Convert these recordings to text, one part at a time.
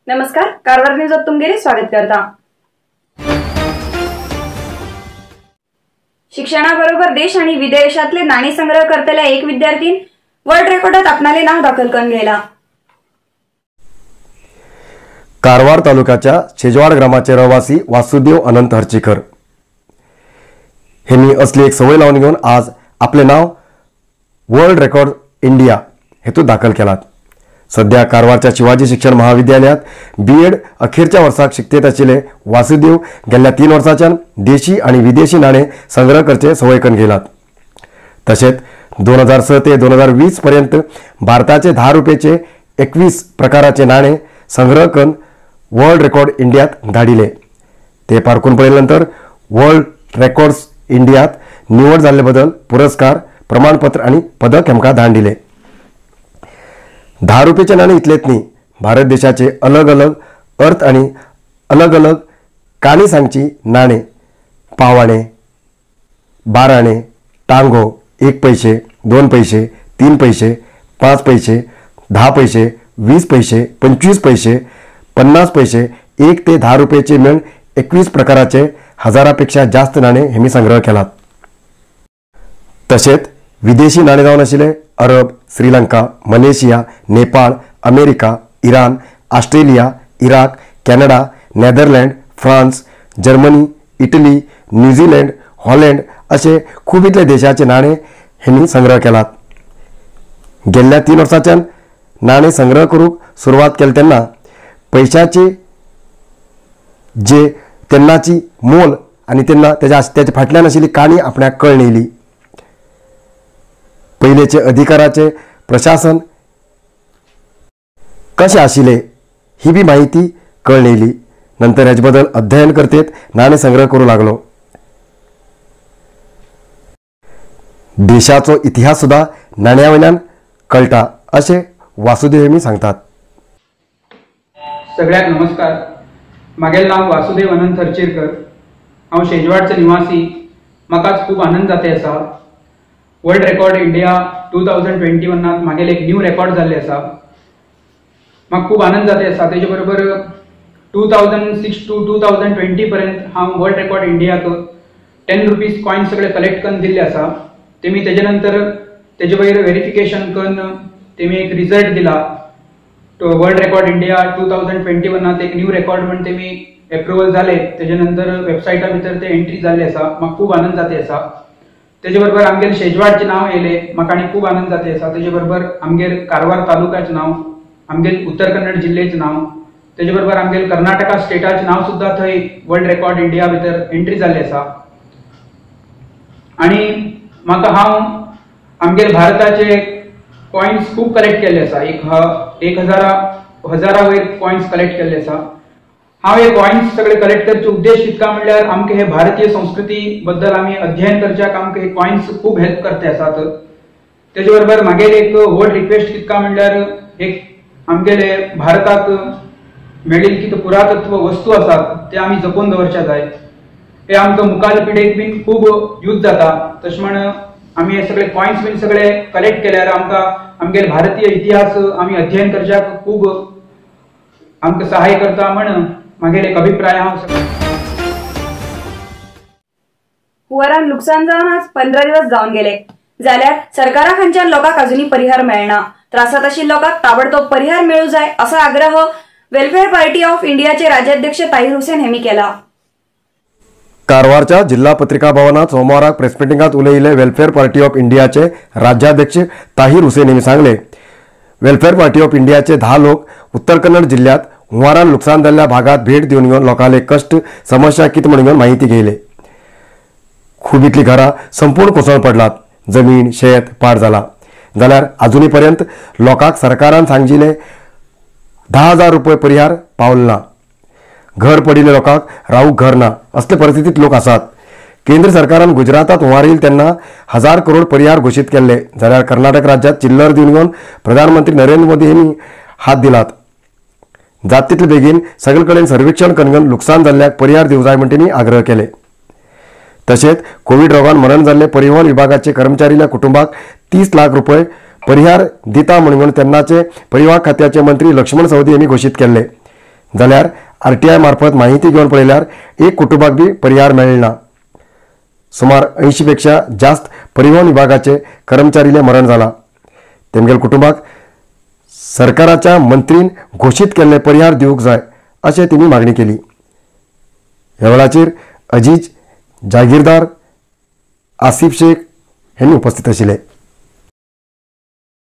नमस्कार, कारवार न्यूजात तुमगेले स्वागत करता। शिक्षणाबरोबर देश आणि विदेशातले नाणी संग्रह करतल्या एक विद्यार्थी वर्ल्ड रेकॉर्डात आपणाले नाव दाखल करून घेतला। कारवार तालुक्याच्या शेजवाड ग्रामाचे रहिवासी वासुदेव अनंत हर्चीकर हेंनी असली एक सवय लावून घेऊन आज आपले नाव वर्ल्ड रेकॉर्ड इंडिया हेतू दाखल केलात। सध्या कारवारच्या शिवाजी शिक्षण महाविद्यालयात बी एड अखेरच्या वर्साक शिकतेत आशिल्ले वासुदेव गेल्ल्या 3 वर्साच्यान देशी आणि विदेशी नाणे संग्रह करचे सवय करून घेलात। तशेंच 2006 ते 2020 पर्यंत भारताचे 10 रुपयाचे 21 प्रकाराचे नाणे संग्रह करून वर्ल्ड रेकॉर्ड इंडियात धाडिले। ते पारखून पळयले नंतर वर्ल्ड रेकॉर्ड्स इंडियात निवड जाल्ले बदल पुरस्कार, प्रमाणपत्र आणि पदक हेमकां धाडून दिले। 10 रुपयाचे नाणे इतलेच न्ही, भारत देशाचे अलग अलग अर्थ आणि अलग अलग काणी सांगची नाणे, पावाणे, 12 टांगो, 1 पैसे, 2 पैसे, 3 पैसे, 5 पैसे, 10 पैसे, 20 पैसे, 25 पैसे, 50 पैसे, 1 ते 10 रुपयाचे मेळून 21 प्रकाराचे हजारापेक्षा जास्त नाणे हेमी संग्रह केलात। तशेंच विदेशी नाणे जावन आशिल्ले Arab, Sri Lanka, Malaysia, Nepal, America, Iran, Australia, Iraq, Canada, Netherland, France, Germany, Italy, New Zealand, Holland असे खूब इतले देशाचे नाणे हेंनी संग्रह केलात। गेल्ल्या 3 वर्सांच्यान नाणे संग्रह करूंक सुरवात केली तेन्ना पैशाचे जे तेन्नाची मोल आनी तेन्ना तेच्या फाटल्यान आशिल्ली काणी आपणाक कळ्ळी येयली। पयलेचे अधिकाराचे प्रशासन कशें आशिल्लें ही बी माहिती कळ्ळी येयली। नंतर हेजे बद्दल अध्ययन करतेत नाणे संग्रह करूं लागलो। देशाचो इतिहास सुद्दां नाण्या वयल्यान कळटा अशें वासुदेव हेमी सांगतात। सगळ्यांक नमस्कार। मागेलें नांव वासुदेव अनंत हर्चीरकर। हांव शेजवाडचो निवासी। म्हाका खूब आनंद जाता आसा। वर्ल्ड रेकॉर्ड इंडिया 2021 मागेले एक न्यू रेकॉर्ड जाल्ले आसा। म्हाका खूब आनंद जाता आसा। तेजे बरोबर 2006 टू 2020 पर्यंत हांव वर्ल्ड रेकॉर्ड इंडियाक 10 रुपीज कॉइन सगळे कलेक्ट करून दिल्ले आसा। तेमी तेजे नंतर तेजे वयर वेरिफिकेशन करून तेमी एक रिजल्ट दिला। तो वर्ल्ड रेकॉर्ड इंडिया 2021 एक न्यू रेकॉर्ड म्हण तेमी एप्रुवल जाले। तेजे नंतर वेबसायटा भितर ते एंट्री जाल्ले आसा। म्हाका खूब आनंद जाता आसा। तेजे बरोबर आमगेर शेजवाडचें नांव येयलें, म्हाका आनी खूब आनंद जाता आसा। तेजे बरोबर आमगेर कारवार तालुक्याचें नांव, आमगेर उत्तर कन्नड जिल्ल्याचें नांव, तेजे बरोबर आमगेर कर्नाटका स्टेटाचें नांव सुद्दां थंय वर्ल्ड रेकॉर्ड इंडिया भितर एंट्री जाल्ली आसा। आनी म्हाका हांव आमगेर भारताचे कॉयन्स खूब कलेक्ट केल्ले आसा। एक हजारा वयर कॉयन्स कलेक्ट केल्ले आसा। हांव हे कॉयन्स सगळे कलेक्ट करचे उद्देश कितका म्हणल्यार आमकां हे भारतीय संस्कृती बद्दल आमी अध्ययन करच्याक आमकां हे कॉयन्स खूब हेल्प करते आसात। तेजे बरोबर मागेले एक व्हड रिक्वेस्ट कितका म्हणल्यार एक आमगेले भारताक मेळिल्ली कितें पुरातत्व वस्तू आसात ते आमी जपून दवरच्या जाय। हे आमकां मुखार पिढेक बीन खूब यूज जाता। तशें म्हण आमी हे सगळे कॉयन्स बीन सगळे कलेक्ट केल्यार आमकां आमगेले भारतीय इतिहास आमी अध्ययन करच्याक खूब आमकां सहाय करता म्हण मागेले एक अभिप्राय हांव। हुंवारान लुकसाण जावन आज 15 दिवस जावन गेले जाल्यार सरकारा खंयच्यान लोकांक अजुनूय परिहार मेळना। त्रासात आशिल्ल्या लोकांक ताबडतोब परिहार मेळू जाय असो आग्रह वेलफेअर पार्टी ऑफ इंडियाचे राज्याध्यक्ष ताहिर हुसेन हेमी केला। कारवारच्या जिल्हा पत्रिका भवनात सोमवाराक प्रेस मिटिंगात उलयिल्ले वेलफेअर पार्टी ऑफ इंडियाचे राज्याध्यक्ष ताहिर हुसेन हेमी सांगले, वेलफेअर पार्टी ऑफ इंडियाचे 10 लोक उत्तर कन्नड जिल्ह्यात हुंवारान लुकसाण जाल्ल्या भागात भेट दिवन घेवन लोकांले कश्ट समस्या कितें म्हणून घेवन माहिती घेयले। खूब इतली घरां संपूर्ण कोसळ पडलात, जमीन शेत पाड जाला। जाल्यार अजुनूय पर्यंत लोकांक सरकारान सांगिल्ले 10,000 रुपये परिहार पावल ना। घर पडिल्ले लोकांक रावूंक घर ना असले परिस्थितीत लोक आसात। केंद्र सरकारान गुजरातात हुंवार येयल तेन्ना 1000 करोड परिहार घोशीत केल्ले, जाल्यार कर्नाटक राज्यात चिल्लर दिवन घेवन प्रधानमंत्री नरेंद्र मोदी हांणी हात दिलात। जात तितले बेगीन सगळे कडेन सर्वेक्षण करून लुकसाण जाल्ल्याक परिहार दिवंक जाय म्हण तेणी आग्रह केले। तशेंच कोवीड रोगान मरण जाल्ले परिवहन विभागाचे कर्मचारील्या कुटुंबाक 30 लाख रुपये परिहार दिता म्हणून तेन्नाचे परिवहन खात्याचे मंत्री लक्ष्मण सवदी यांनी घोषित केले। जाल्यार आरटीआय मार्फत माहिती घेवन पळयल्यार एक कुटुंबाक बी परिहार मेळना. सुमार 80 पेक्षा जास्त परिवहन विभागाचे कर्मचारीले मरण जाला. तेमगेल कुटुंबाक सरकाराच्या मंत्रीन घोशीत केल्ले परिहार दिवंक जाय अशें तेमी मागणी केली. ह्या वेळाचेर अजीज जागीरदार, आसिफ शेख ह्यांनी उपस्थित आशिल्ले.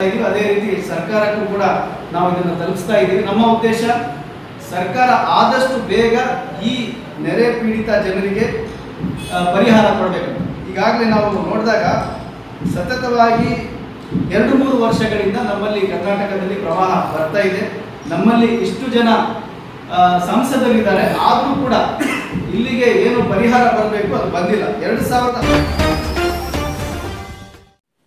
ಅದೇ ರೀತಿ ಸರ್ಕಾರಕ್ಕೂ ಕೂಡ ನಾವು ಇದನ್ನು ತಲುಪಿಸ್ತಾ ಇದ್ದೀವಿ. ನಮ್ಮ ಉದ್ದೇಶ ಸರ್ಕಾರ ಆದಷ್ಟು ಬೇಗ ಈ ನೆರೆ ಪೀಡಿತ ಜನರಿಗೆ ಪರಿಹಾರ ಕೊಡಬೇಕು. ಈಗಾಗಲೇ ನಾವು ನೋಡಿದಾಗ ಸತತವಾಗಿ 2-3 ವರ್ಷಗಳಿಂದ ನಮ್ಮಲ್ಲಿ ಕರ್ನಾಟಕದಲ್ಲಿ ಪ್ರವಾಹ ಬರ್ತಾ ಇದೆ. ನಮ್ಮಲ್ಲಿ ಇಷ್ಟು ಜನ ಸಂಸದರಿದ್ದಾರೆ, ಆದರೂ ಕೂಡ ಇಲ್ಲಿಗೆ ಏನು ಪರಿಹಾರ ಬರಬೇಕು ಅದು ಬಂದಿಲ್ಲ. 2000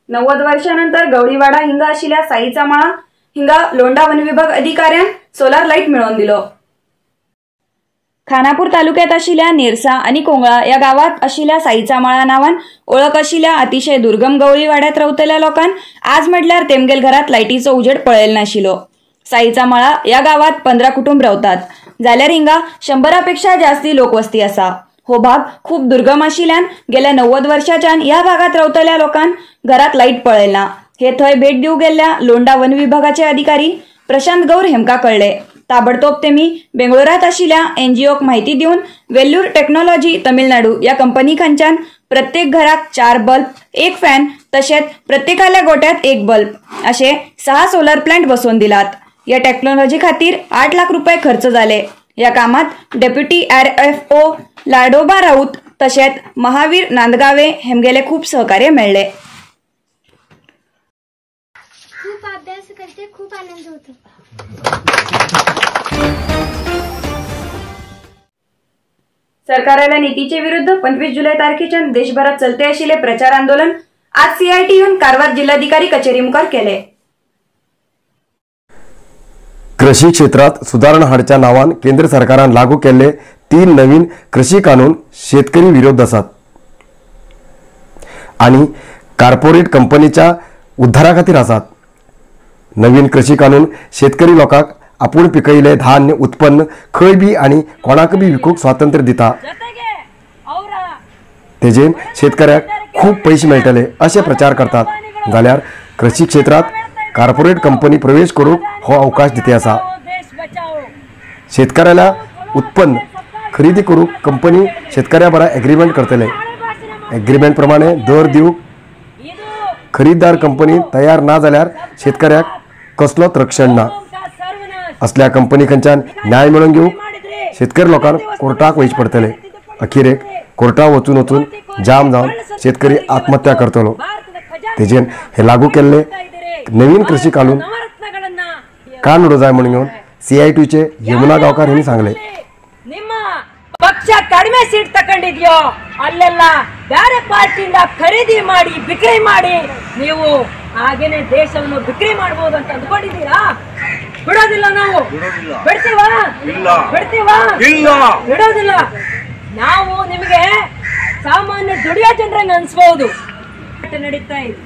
90 वर्षानंतर गवळीवाडा हिंगा आशिल्ल्या साईचा माळा हिंगा लोंढा वन विभाग अधिकाऱ्यान सोलार लाईट मेळोवन दिलो. खानापूर तालुक्यात आशिल्ल्या नेरसा आणि कोंगळा या गावात आशिल्ल्या साईचा माळा नावान ओळख आशिल्ल्या अतिशय दुर्गम गवळीवाड्यात रावतल्या लोकांक आज म्हटल्यार तेमगेल घरात लायटीचो उजेड पळयलो नाशिल्लो. साईचा माळा या गावात 15 कुटुंब रावतात, जाल्यार हिंगा 100 पेक्षा जास्ती लोकवस्ती आसा. हो भाग खूब दुर्गम आशिल्ल्यान गेल्या 90 वर्षाच्यान ह्या भागात रावतल्या लोकांक घरात लाईट पळयला. हे थंय भेट दिवंक गेल्ल्या लोंढा वन विभागाचे अधिकारी प्रशांत गौर हेमका कळ्ळे. ताबडतोब तेमी बेंगळुरात आशिल्ल्या एनजीओक माहिती दिवन वेल्लूर टेक्नॉलॉजी तमिळनाडू या कंपनी खंयच्यान प्रत्येक घराक 4 बल्ब, 1 फॅन तशेंच प्रत्येकाल्या गोट्यात 1 बल्ब असे 6 सोलर प्लांट बसोवन दिलात. या टेक्नॉलॉजी खातीर 8 लाख रुपये खर्च जाले. या कामात डेप्युटी RFO Ladoba Raut तशेंच महावीर नांदगावे हेमगेले खूब सहकार्य मेळ्ळे. खूप अभ्यास करते, खूप आनंद होतो. सरकाराच्या नीतीचे विरुद्ध 25 जुलै तारखेच्यान देशभरात चलते आशिल्ले प्रचार आंदोलन आज सीआयटीयून कारवार जिल्हाधिकारी कचेरी मुखार केले. कृषी क्षेत्रात सुधारणा हाडच्या नावान केंद्र सरकारान लागू केल्ले 3 नवीन कृषी कानून शेतकरी विरोध आसात आणि कार्पोरेट कंपनीच्या उद्धारा खातीर आसात. नवीन कृषी कानून शेतकरी लोकांक आपूण पिकयिल्लें धान्य उत्पन्न खंय बी आनी कोणाक बी विकूंक स्वातंत्र्य दिता. तेजेन शेतकऱ्याक खूब पयशे मेळटले अशें प्रचार करतात, जाल्यार कृषी क्षेत्रात कार्पोरेट कंपनी प्रवेश करूंक हो अवकाश दिते आसा. शेतकऱ्याला उत्पन्न खरेदी करूंक कंपनी शेतकऱ्या बरा एग्रीमेंट करतले. एग्रीमेंट प्रमाणे दर दिवंक खरीददार कंपनी तयार ना जाल्यार शेतकऱ्याक कसलोच रक्षण ना. असल्या कंपनी खंयच्यान न्याय मेळोवन घेवंक शेतकरी लोकांक कोर्टाक वयचें पडटलें. अखेरेक कोर्टा वचून वचून जाम जावन शेतकरी आत्महत्या करतलो. तेजेन हे लागू केल्ले नवीन कृषी कानून कान उडो जाय म्हणून घेवन सीआयटीचे यमुना गांवकार यांनी सांगले. ಪಕ್ಷ ಕಡಿಮೆ ಸೀಟ್ ತಗೊಂಡಿದ್ಯೋ ಅಲ್ಲೆಲ್ಲ ಬೇರೆ ಪಾರ್ಟಿಯಿಂದ ಖರೀದಿ ಮಾಡಿ ಬಿಕ್ರಿ ಮಾಡಿ ನೀವು ಹಾಗೇನೆ ದೇಶವನ್ನು ಬಿಕ್ರಿ ಮಾಡಬಹುದು ಅಂತ ಅಂದ್ಕೊಂಡಿದ್ದೀರಾ? ಬಿಡೋದಿಲ್ಲ, ನಾವು ಬಿಡ್ತೀವಾ? ಬಿಡ್ತೀವಾ? ಬಿಡೋದಿಲ್ಲ. ನಾವು ನಿಮಗೆ ಸಾಮಾನ್ಯ ದುಡಿಯೋ ಜನರಂಗೆ ಅನ್ಸ್ಬಹುದು. ನಡೀತಾ ಇದೆ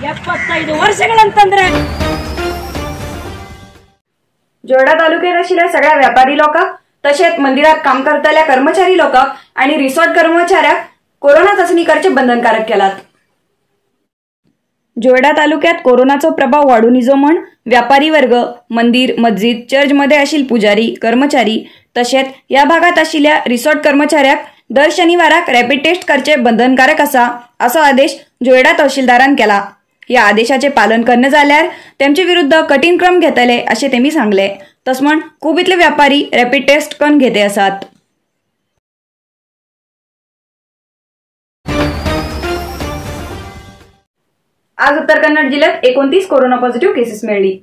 75 ವರ್ಷಗಳಂತಂದ್ರೆ. जोर्डा तालुक्यात आशिल्ल्या सगळ्या व्यापारी लोकांक तशेंच मंदिरात काम करतल्या कर्मचारी लोकांक आणि रिसॉर्ट कर्मचाऱ्याक कोरोना चाचणी करचे बंधनकारक केलात. जोर्डा तालुक्यात कोरोनाचो प्रभाव वाडून इजो म्हण व्यापारी वर्ग, मंदिर, मस्जिद, चर्चमध्ये आशिल पुजारी, कर्मचारी तशेंच ह्या भागात आशिल्ल्या रिसॉर्ट कर्मचाऱ्याक दर शनिवाराक रॅपिड टेस्ट करचे बंधनकारक आसा असो आदेश जोर्डा तहसीलदारान केला. या आदेशाचे पालन करना जाल्यार तेमचे विरुद्ध कठीण क्रम घेतले अशें तेमी सांगले. तस म्हण खूब इतले व्यापारी रॅपिड टेस्ट करून घेते आसात. आज उत्तर कन्नड जिल्ह्यात 29 कोरोना पॉझिटिव्ह केसेस मिळाली.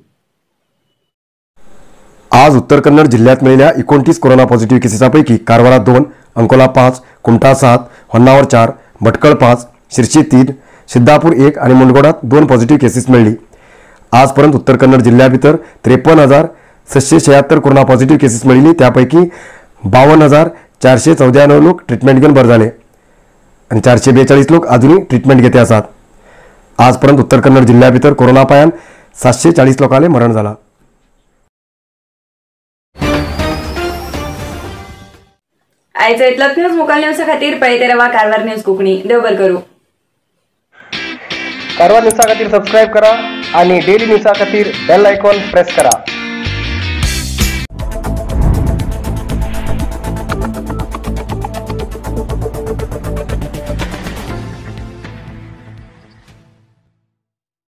आज उत्तर कन्नड जिल्ह्यात मिळालेल्या 29 कोरोना पॉझिटिव्ह केसेसापैकी कारवारा 2, अंकोला 5, कुमठा 7, होन्नावर 4, भटकळ 5, शिरशी 3, सिद्धापूर 1 आणि मुंडगोडात 2 पॉझिटिव्ह केसेस मिळाली. आजपर्यंत उत्तर कन्नड जिल्ह्याभितर 53,676 कोरोना पॉझिटिव्ह केसेस मिळाली. त्यापैकी 52,494 लोक ट्रीटमेंट घेऊन बरे झाले आणि 442 लोक अजूनही ट्रीटमेंट घेते आसात. आजपर्यंत उत्तर कन्नड जिल्ह्याभितर कोरोना पायान 740 लोकांले मरण झाला. आयचो इतलोच न्यूज मुखाल न्यूजा खातीर पळयते रावा कारवार न्यूज कोंकणी. देव बरें करूं. कारवार न्यूजा खातीर सबस्क्रायब करा आणि डेली न्यूजा खातीर बेल आयकॉन प्रेस करा.